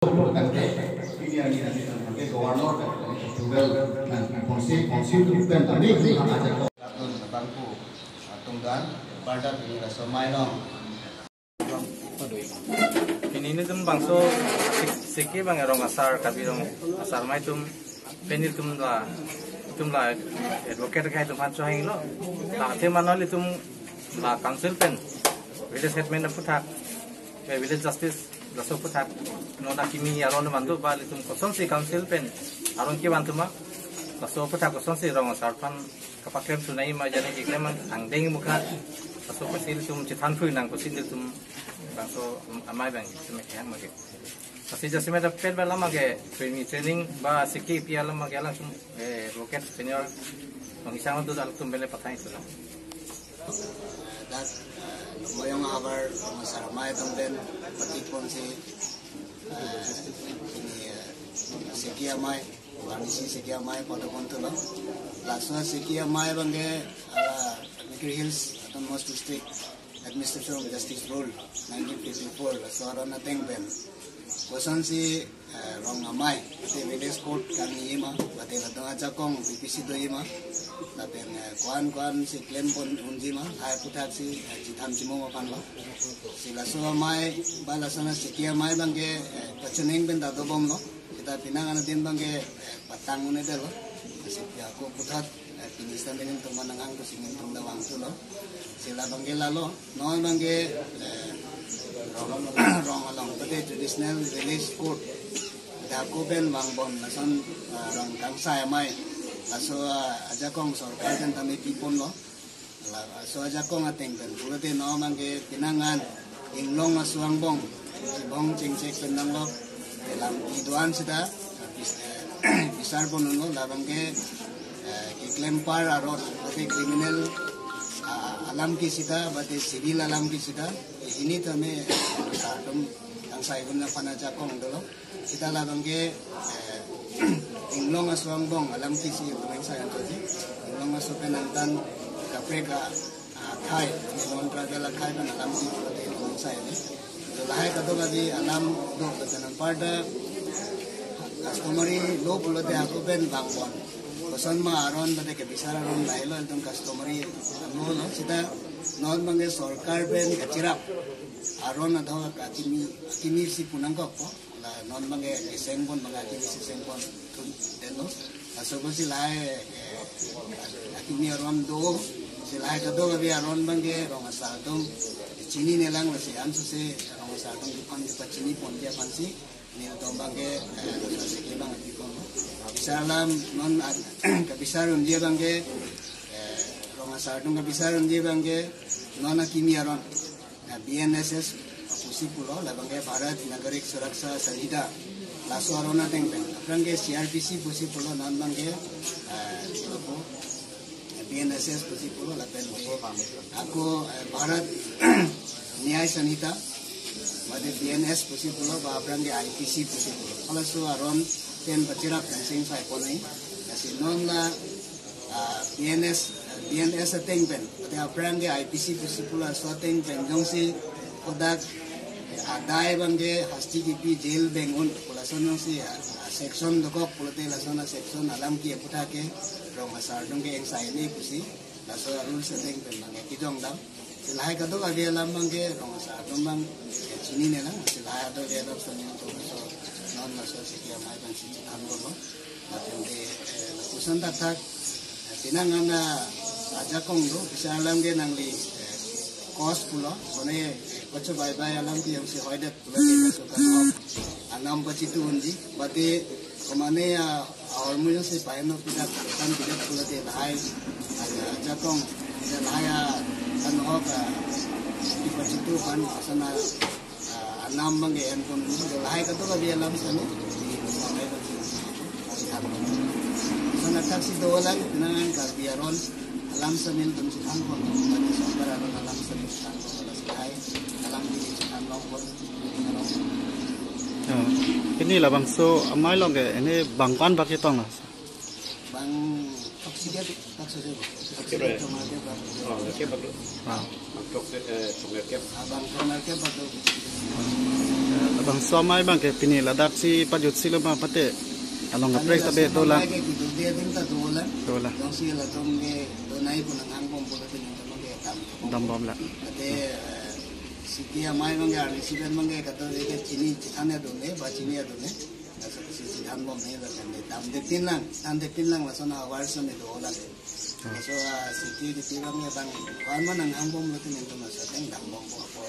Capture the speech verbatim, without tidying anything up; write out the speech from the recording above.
Tangte, pini arni nangli tangte governor kan approval nangpiponsi, council atum pen kami hang ajak. Latum bangku atum dan, parda pini laso mai long. Pini nelitum bangso sik-, siki bang rong asar, Karbi rong asar amei atum, pen nelitum la, itum la advocate ke itum aphan chohanglo. La athe mano nelitum la council pen, village headman aphuthak, eh, village justice laso aphuthak, non akimi aron mandu ba nelitum kosonsi council pen aron kevan atum ma, laso aphuthak kosonsi rong asar aphan kapaklem sunai ma jani keklem angdeng mukha, laso apotsi nelitum chethan phui nang apotsi nelitum bangso amei bang semek yang mage. Lasi jasemet apet ba alam mage training, training ba siki pi alam mage alam sum, eh, advocate senior bang isang tu dal tum bele pathai tu lang. Dak, eh, moyong abar rong asar amei atum pen patiponsi, eh, pini, eh, siki amei, arnisi siki amei pada pon tulo. Laso siki amei bangke, eh, Mikir Hills Autonomous District Administration of Justice Rule nineteen fifty-four, laso aron ateng pen kosonsi, eh, rong amei, ate village court kangni ma, bate latum ajakong B P C do ma, lapen, eh, kuan kuan si klem pon unji ma, lahai aphuthak si, eh, chetham chimum aphan lo. Si laso amei, ba laso na siki amei bangke, eh, pachuning pen dado bomlo. Kita pinang anu din bangke, eh, patang un-edetlo. Si ako puthot, eh, pini sitame nelitum nanghang pusi nelitum la vangthulo. Si la bangke lalo, non bangke, eh, rong, rong along, bate traditional village court. Dak ako pen vangbom lason, eh, rong kangsai amei. Laso, eh, ajakong sorkar pen tame piponlo. Laso ajakong ateng pen pulote non bangke pinang an inglong aso angbong, bong chengchek pen nanglok, lamthe do-an sita bis-, eh, bisar pon unlo, la bangke, eh, keklem apar aron, bate criminal, ah, alam ke sita, bate civil alam ke sita, hini tame, eh, atum kangsai gun aphan ajakong dolo. Sita la bangke, eh, inglong aso angbong alam ke si tumeng sai antoji. Inglong aso pen angtan kaprek a, ah, akhai, non tribal akhai pen alam ke si tumeng sai ni. To lahai kadokave alam do, anparta customary law pulote ako pen vangbom. Koson ma aron bate kebisar aron lahelo, etum customary law lo. Sita non bangke sorkar pen kacherap aron adho akimi, akimi si pu nangkokpo. La non bangke keseng pon, bangke akimi si seng pon atum detlo. Laso apotsi lahai, eh, akimi aron do, si lahai kadokave aron bangke rong asar atum chinine lang, lasi ansose rong asar atum kephan kepachini ponji aphansi nelitum bangke, eh, laso siki bang apipon. Bisar alam non a-, kabisar unji bangke, eh, rong asar atum kabisar unji bangke non akimi aron. Nah, B N S S pusi pulo, la bangke Bharat Nagarik Suraksha Sanhita. Laso aron ateng pen. Aphrang ke C R P C pusi pulo, non bangke, eh, pulo po, eh, B N S S pusi pulo, lapen ke ako, eh, Bharat Nyay Sanhita, mate B N S pusi pulo, ba aphrang ke I P C pusi pulo. Halaso aron pen pacherap pen seng sai ponai. Lasi non la ah, B N S, B N S ateng pen, ate aphrang ke I P C pusi pulo laso ateng pen jongsi kodak, eh, adai bangke hasti kipi jail beng un pu lason jongsi, ah, ah, section dokok pulote lason a-section alam ke aphuthak ke rong asar atum ke engsai ne pusi laso a-rules ateng pen bangke kejong dam. Si lahai kadokave alam bangke rong asar atum bang, eh, chinine lang, si lahai kadokave alam sami atum so non laso siki amei bang si chethan dolo. Lapen ke, eh, lapuson thakthak, eh, pinang an ajakong do, bisar alam ke nangli, eh, cause pulo, kone, eh, kocho baibai alam ke jongsi hoidet pulo ke, kocho kan anam pachitu unji, bate komane a, ahormu jongsi paino pidak, kan pidak pulo ke lahai, ajakong, lahai a, kan hok a, pachitu kan asana, ah, anam bangke en pon, lahai kadokave alam sami. Sana taksi dolang, pinang an Karbi aron alam sami tum chethan pon, sorkar aron alam sami chethan pon, lahai alam di chethan long pon. Oh. Pini labangso amei along ke, pini bang ko-an bak chetong la? Bang throksi ke, throksi ke. Throksi ke. Throksi ke. Oh, throksi ke. Ah. Bang throksi, eh, throksi ke. Ah, bang throksi ke, bang throksi. Labangso amei abang ke pini ladak si pajut si lo ma pate along kaprek ta be dolang. Amei ke kidu dia ding ta dolang. Dolang. Jongsi latum ke donai pu nang hangbom pulo tin nangtum ke dam. Dambom la. Ate, eh, city amei abang ke arni siben abang ke kato ke chini chithan ya dole, ba chini ya dole. Laso si chithan bom ne la kan de dam de tin lang, than de tin lang lason avar son ne dolang. Laso, ah, city di pi abang ke bang, kwan ma nang hangbom lo tin nangtum laso ateng dambom po apo.